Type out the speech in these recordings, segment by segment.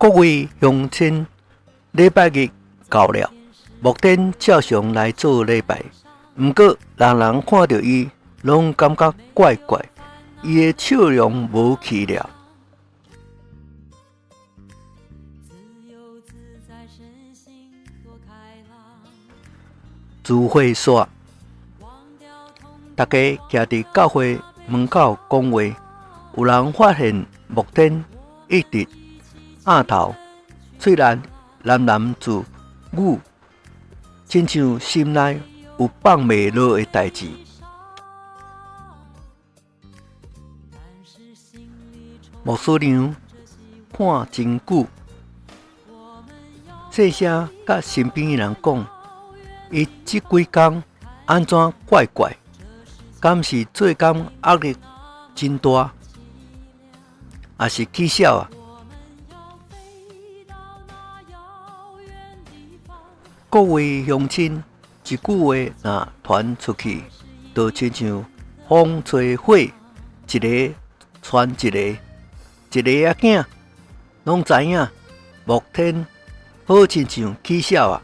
各位鄉親，禮拜日到了，牧天照常來做禮拜。毋過，人人看著伊，攏感覺怪怪，伊的笑容無去了。聚會煞，大家徛佇教會門口講話，有人發現牧天一直額頭，喙內喃喃自語，親像心內有放袂落的代誌。牧師娘看真久，細聲佮身邊的人講：伊這幾工按怎怪怪？敢是做工壓力真大，抑是起痟啊？各位鄉親，一句話若傳出去，就親像風吹火，一个傳一个，一个仔囝攏知影，牧天好親像起痟啊！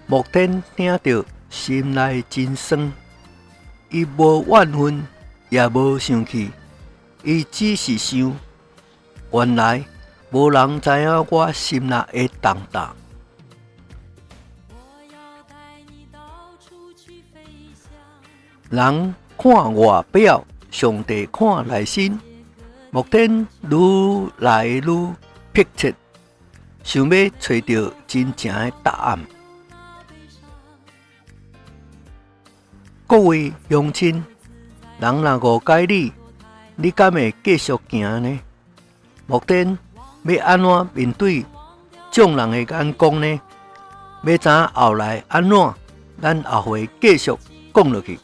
牧天聽著心內真酸，伊無怨恨，也無生氣，伊只是想，原來無人知影我心內的重擔。人看外表，上帝看內心。牧天愈來愈迫切，想欲揣著真正的答案。各位鄉親，人若誤解你，你敢會繼續行呢？牧天欲按怎面對眾人的眼光呢？欲知影後來按怎，咱後回繼續講落去。